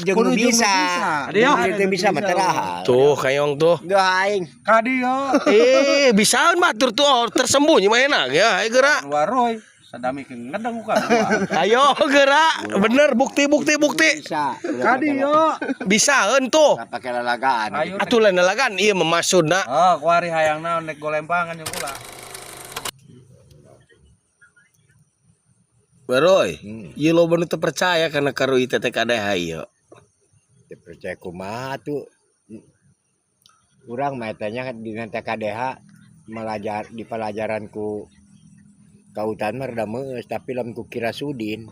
Jeung nu bisa. Jeung bisa mah terahal. Tuh kayong tuh. Doa aing. Ka dieu. Eh, bisaan batur tuh oh, tersembunyi mah enak ya. Ayo gerak. Waroy, sadami ke ngedeng ka. Ayo gerak. Bener bukti bukti bukti. Bisa. Ka dieu. Bisaeun tuh. Pakai lalagaan. Ayo. Atuh lain lalagan ieu mah maksudna. Oh, kuari hayang naon nek golempangan jeung kula. Baroy, ieu loba nu teu percaya kana karui TTKDH ieu. Teu percaya kumaha tuh. Urang mah eta nya dina TKDH melajar di pelajaran ku kautan mah rada meus tapi lamun ku Kirasudin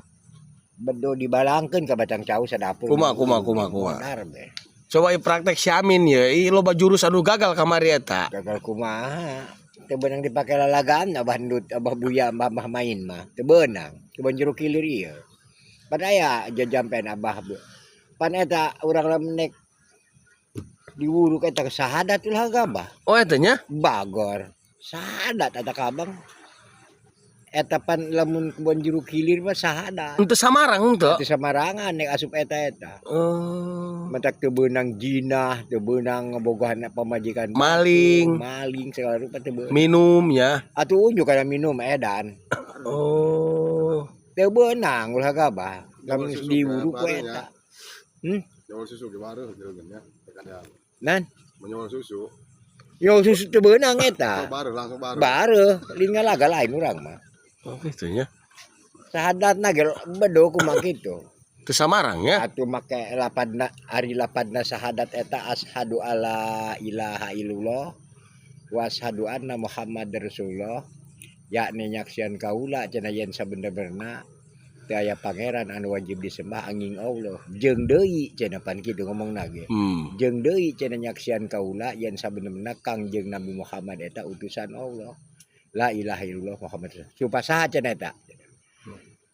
bedo dibalangkeun ka batang cau sadapur. Kumaha kumaha kumaha kumaha. Benar be. Coba ieu praktek si Amin ye, ieu loba jurus anu gagal kamari eta. Gagal kumaha. Teu beunang dipake lalagaan abah ndut abah buya abah, abah main mah. Teu beunang. Teu jero kilir ieu. Pan aya jajampen abah bu. Pan eta urang lamun nek diwuruk eta sahadat ulah gabah. Oh eta nya? Bagor. Sahadat eta kabang. Eta pan lamun kebon jeruk hilir mah sahadat. Henteu samarang henteu. Teu samarangan nek asup eta-eta. Oh. Matak teu beunang jinah, teu beunang ngebogohan pamajikan. Maling. Maling segala rupa teu beunang. Minum ya. Atuh unjuk kana minum edan. Oh. Teu beunang ulah gabah. Lamun Susu diwuruk ku baru eta. Hmm? Nyawal susu ge baru gitu ya. Kadang Nan, menyawal susu. yo susu teu beunang eta. Oh, baru langsung baru. Bareuh, lain ngalaga lain urang mah. Oh gitu nya. Sahadatna ge bedo kumaha kitu. Teu samarang ya. Atuh make lapadna ari lapadna sahadat eta asyhadu alla ilaha illallah wa asyhadu anna Muhammad Rasulullah yakni nyaksian kaula cenah yen sabener-benerna teu aya pangeran anu wajib disembah angin Allah jeung deui cenah pan kitu ngomongna ge. Jeung deui cenah nyaksian kaula yen sabener-benerna Kangjeng Nabi Muhammad eta utusan Allah. La ilaha illallah Muhammad Rasulullah. Sumpah saha cenah eta?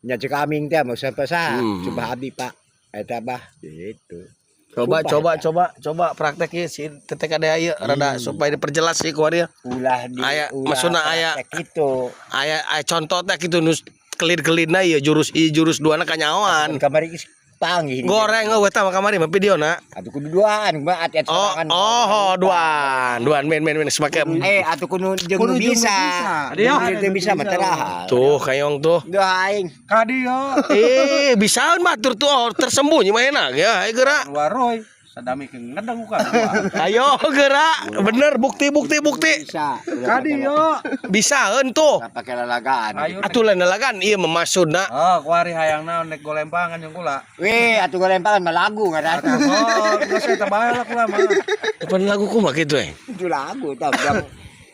Nya cek aming teh mah sumpah saha? Sumpah abdi Pak. Eta bah gitu. Coba Sumpah coba eta. Coba coba praktek ieu si TTKDH ieu rada supaya diperjelas sih ku dia. Ulah di Aya, ulah maksudna aya- praktek gitu. Aya aya contoh teh kitu nu kelir-kelirna ieu jurus duana kanyaoan. Kamari geus panggih. Goreng eueuh eta mah kamari mah videona. Atuh kudu duaan mah atuh Oh, sorangan. oh, duaan, duaan men men men semake. Eh atuh kudu jeung nu Kudu jeung nu bisa. bisa. Jeung teu bisa mah terahal. Tuh kayong tuh. Doa aing. Ka dieu. Eh, bisaan batur tuh oh, tersembunyi mah enak ya. Ayo gerak. Waroy, sadami ke ngedeng ka. Ayo gerak. Bener bukti bukti bukti. Bisa. Ka dieu. Bisaeun tuh. Pakai lalagaan. Ayo. Atuh lain lalagan ieu mah maksudna. Oh, kuari hayang naon nek golempangan jeung kula. Weh, atuh golempangan mah lagu ngaranna. Oh, geus eta bae lah kula mah. Pan lagu kumaha kitu eh? Itu lagu tah doang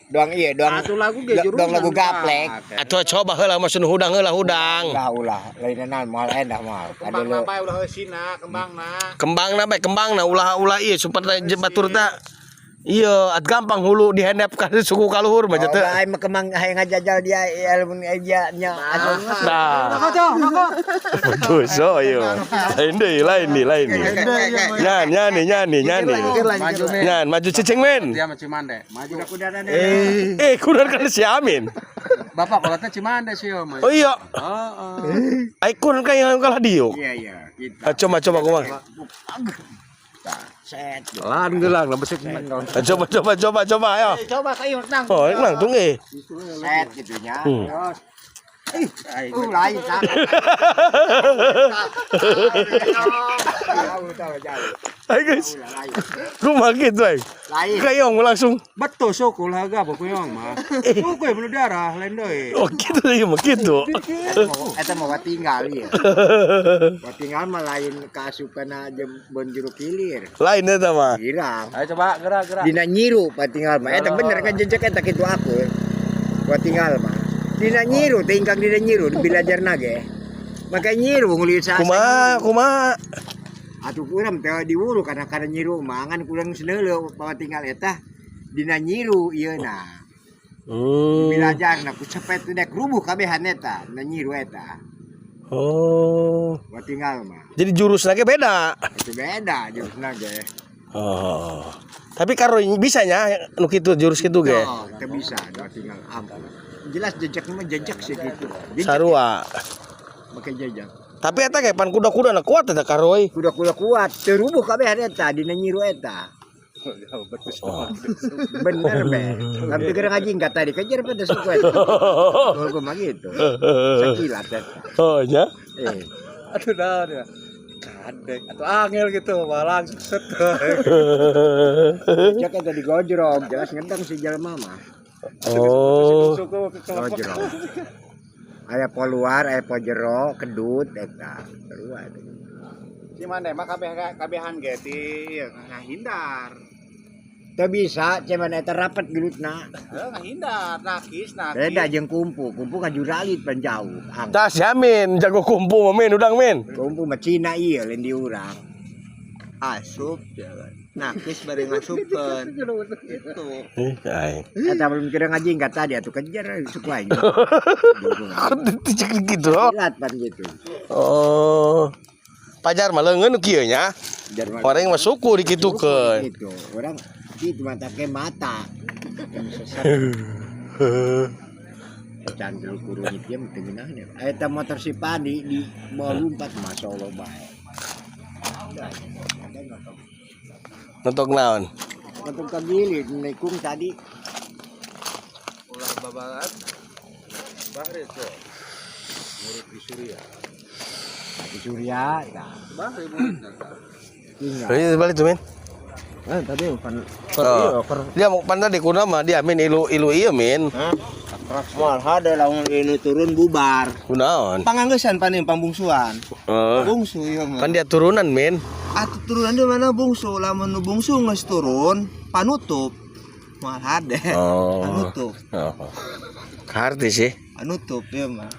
doang iya doang Atuh lagu ge doang lagu gaplek. Atuh coba heula maksud hudang heula hudang. Ulah ulah lain naon moal endah moal. Ada lo ulah eusina, kembangna. Kembangna bae kembangna ulah-ulah ieu supaya batur ta. Iya, at gampang hulu dihendep ka suku kaluhur mah Oh, teu. aing mah kemang hayang ngajajal dia ilmu dia nya asup. Nah. Betul so ieu. Lain deui, lain deui, lain deui. Nyan, nyani, nyani, nyani. Maju men. Nyan, maju cicing men. Dia mah Cimande, maju. Eh, kunan kan si Amin. Bapak kalau teh Cimande sih mah. Oh iya, Heeh. ai kunan kan yang kalah diuk. Iya iya kita. Ah, coba coba kumaha. Set. Lan gelang lah besek. Ah, coba coba coba coba ayo. Coba kayu nang. Oh, langsung eh. Set gitu nya. Terus. Lain sak. Jauh tahu jauh. Ayo guys, Lain. kumaha kitu ai. Lain. Kayong langsung. Betul suku lah gak pokoknya mah. Suku yang penuh darah lain deui. Oh, gitu ieu mah kitu. Eta mah tinggal ieu. Tinggal mah lain kaasupna jeung bon jeruk hilir. Lain eta mah. Girang. Ayo coba gerak gerak. Dina nyiru patinggal mah. Eta bener kan jejak eta kitu aku. Patinggal mah. Dina nyiru teh ingkang dina nyiru belajar ge. Maka nyiru nguliut sa. Kumaha, kumaha. Atuh kurang teh diwuru karena karena nyiru mah ngan kurang seneuleuh patinggal eta dina nyiru ieu na. Belajar na ku cepet dek rubuh kabehan eta na nyiru eta. Oh. Patinggal mah. Jadi jurus lagi beda. Itu beda jurusna ge. Oh. Tapi karo bisanya nu kitu jurus kitu ge. Oh, teu bisa doa tinggal ampun. Jelas jejak mah jejak sih gitu. Jejak Sarua. pakai jejak. Tapi eta ge pan kuda-kuda na kuat eta karoy. Kuda-kuda kuat, teu rubuh kabeh eta dina nyiru eta. Oh. Bener be. Tapi keur ngaji enggak tadi kejar pada suku eta. Kalau gua mah gitu. Sakilat eta. Oh nya. Eh, Aduh dah dia. Kadek atau angel gitu, malah langsung set. cek eta digojrog, jelas ngedang si jelema mah. Oh. Suku ke kelompok. Gojrog. Aya po luar, aya po jero, kedut eta. Keluar. Si mana mah kabeh kabehan ge ti ngahindar. Teu bisa, cuman eta rapet gelutna. Heuh ngahindar, nakis nakis. Beda jeung kumpu, kumpu ngajuralit pan jauh. Ang. Tas yamin jago kumpu mah min udang min. Kumpu mah Cina ieu lain di urang. Asup ya kan. Nakis bari ngasupkeun. Itu. Ih, aing. Eta belum kira ngaji enggak tadi atuh kejar suku aing. Gitu oh. Kilat pan gitu. Oh. Pajar mah leungeun nu kieu nya. Jerman. Orang mah suku dikitukeun. Gitu. Orang itu mata ke mata. Yang sesat. Candel kurung itu yang teu ngeunaheun ya. Eta motor si Pandi di bawa lompat masyaallah bae. Nonton naon? Nonton kagilit nikung tadi. Ulah babalan. Bahri tuh. Murid di Surya. Di Surya nah. Bahri muridna. Tinggal. Ini balik tuh min. Eh tadi pan Oh. Dia mau pandai di kuna mah dia min ilu ilu ieu min. moal hade lamun ini turun bubar. Kunaon? Panganggesan paning pangbungsuan. Oh. Bungsu ieu mah. Kan dia turunan min. Atuh turunan di mana bungsu? Lamun nu bungsu geus turun, panutup. Moal hade. Oh. Panutup. Oh. Karti sih. Panutup ieu mah.